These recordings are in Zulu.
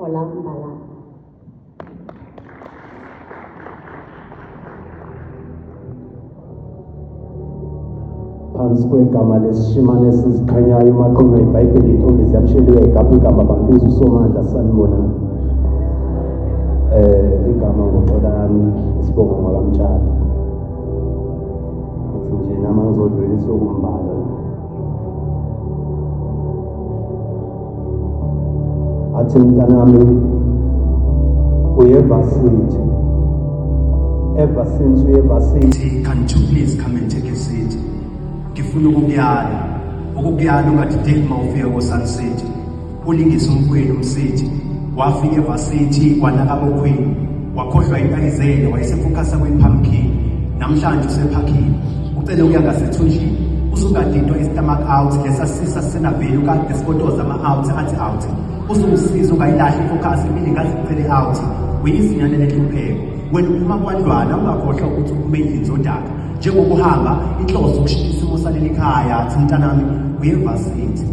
Xola Mbalaba. Phansi kwegama lesishimane esiziqhenyayo umaqhunywa ibhayibheli intombi ziyamsheliwe igabha igama bambiza usomandla sanibonani. Igama ngoXolani, isibongo ngwakamtshali. Ngithi nje nami ngizodlulisa okumbalo. Athi mntanami uye varsity. Ever since uye varsity, can you please come and take a seat? Ngifuna ukukuyala. Ukukuyala ungadideki uma ufika ko-Sun City. Ulingise umfowenu umsithi. Wafika evarsity wanaka abokhwini. Wakhohlwa intayizele wayesefokhasa kwi-pumpkin. Namhlanje usephakhile. Ucele ukuya ngasethunjini. Usungadidwa i-stomach out lesa sisa sena value kade sibotoza ama-out athi out. Usuwusiza ungayilahli ifocus impilo ingaze ikucele out. Uyizinyane lenhlupheko. Wena uphuma kwandlwana ungakhohlwa ukuthi uphume endlini zodaka. Njengoba uhamba inhloso ukushintsha isimo saleli khaya athi mntanami uye varsity.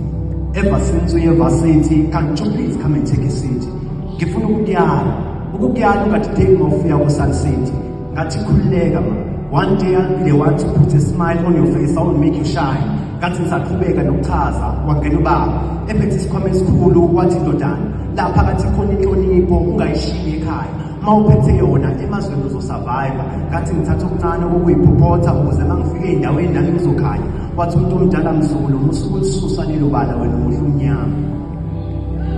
Ever since uye varsity, can't you please come and take a seat? Ngifuna ukukuyala. Ukukuyala ungadideki uma ufika ku-Sun City. Ngathi khululeka ma. One day I'll be the one to put a smile on your face. I will make you shine. Ngathi ngisaqhubeka nokuchaza wangena ubaba ephethe isikhwama esikhulu wathi ndodana la phakathi khona inhlonipho ungayishiyi ekhaya. Uma uphethe yona emazweni uzosurvive. Ngathi ngithatha okuncane okuyiphophotha ukuze uma ngifike ey'ndaweni nami ngizokhanya. Wathi umuntu omdala mzukulu musuke ulisusa lelo bala wena umuhle umnyama.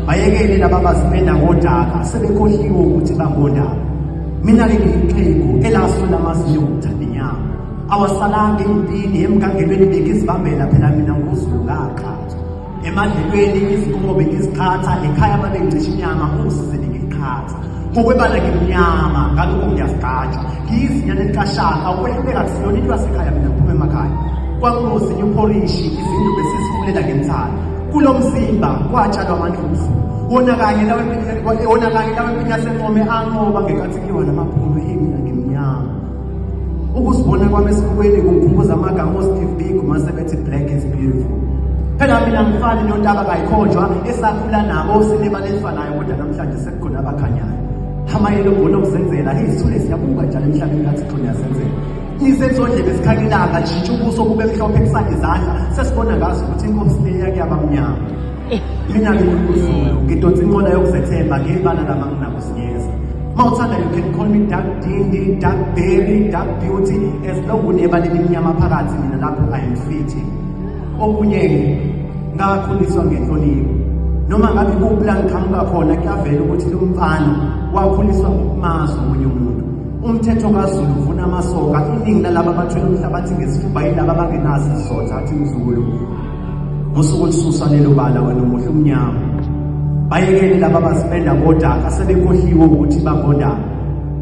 Bayekele laba abazipenda ngodaka sebekhohliwe ukuthi bangondaka. Mina-ke ngiyixhegu elaswela amazinyo ngokuthanda inyama. Awasalanga empini emgangelweni bengizibambela phela mina nguZulu ngaqhathwa. Emadlelweni izinkomo bengiziqhatha ekhaya babengicisha inyama ungisize ngiyiqhatha. Ngokwebala ngimnyama ngalokho ngiyazigqaja. Ngiyizinyane likashaka ukwehluleka kusiyona into yasekhaya mina ngiphuma emakhaya. Kwakunozinye uphorishi izindlu besizifulela ngemithalo. Kulo mzimba kwatshalwa amandlovu. Wona kanye lawa wona kanye lawa empini yaseNqome anqoba ngenkathi kuliwa namabhunu mina ngimnyama. Ukuzibona kwami esibukweni kungikhumbuza amagama oSteve Biko mase bethi black is beautiful. Phela mina ngifani nontaba kayikhonjwa esakhula nabo sinebala elifanayo kodwa namhlanje sekukhona abakhanyayo. Hamayelo ngona ukuzenzela izithule ziyabuka njalo emhlabeni kathi khona yazenzela. Izenzondlebe zikhanya ilanga jitsha ubuso kube mhlophe kusale izandla sesibona ngazo ukuthi inkosi le yake yabamnyama. Mina ngikuZulu ngidonsa inqola yokuzethemba ngebala lama nginakuzinyeza. Mawuthanda you can call me dark dindi, dark berry, dark beauty as long unebala elimnyama phakathi mina lapho I am fitting. Okunye ngakhuliswa ngenhlonipho. Noma ngabe kuphi la ngiqhamuka khona kuyavela ukuthi lo mfana wakhuliswa ngokumazi omunye umuntu. Umthetho kaZulu uvuna amasoka iningi lalaba abathwele umhlabathi ngesifuba yilaba abangenaso isizotha athi mzukulu. Musuku lisusa lelo bala wena umuhle umnyama. Bayekele laba abazipenda ngodaka sebekhohliwe ukuthi bangodaka.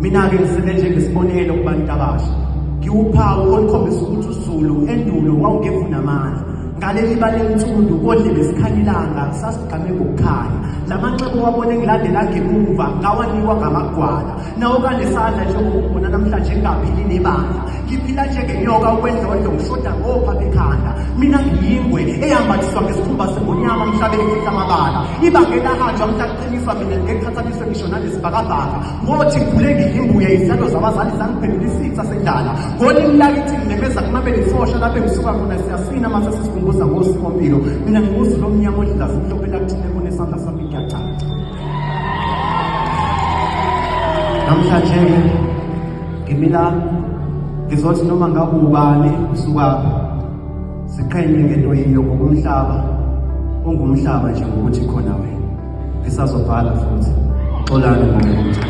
Mina-ke ngisele njengesibonelo kubantu abasha. Ngiwuphawu olukhombisa ukuthi uZulu endulo wawungevuna amandla. Ngaleli bala elinsundu kodlebe sikhanya ilanga sasigqame ngokukhanya. Lamanxeba owabona engilandela ngemuva ngawanikwa ngamagwala. Nawo kanesandla njengoba ubona namhlanje ngingaphili nebandla. Ngiphila njengenyoka okwendlondlo ngishoda ngopha bekhanda. Mina ngiyingwe eyambathiswa ngesikhumba sengonyama mhla beyifihla amabala. Ibanga elahanjwa mhla kuqiniswa mina ngeqhathaniswe ngisho nalesibhakabhaka. Ngothi ngikhule ngiyimbuya izithando zabazali zangiphendula isitha sendlala. Ngolimi lakithi ngimemeza kumabele isosha lapho engisuka khona siyasina mase sisikhumbuza ngosikompilo. Mina nginguZulu omnyama odla zimhlophe lakuthile khona isandla sami kuyacaca. Namhlanje ngimi la ngizothi noma ngabe ubani usukaphi siqhenye ngento yiyo ngoba umhlaba ungumhlaba nje ngokuthi khona wena. Ngisazobhala futhi. Xolani ngokuthi.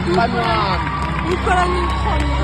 Mfana wami.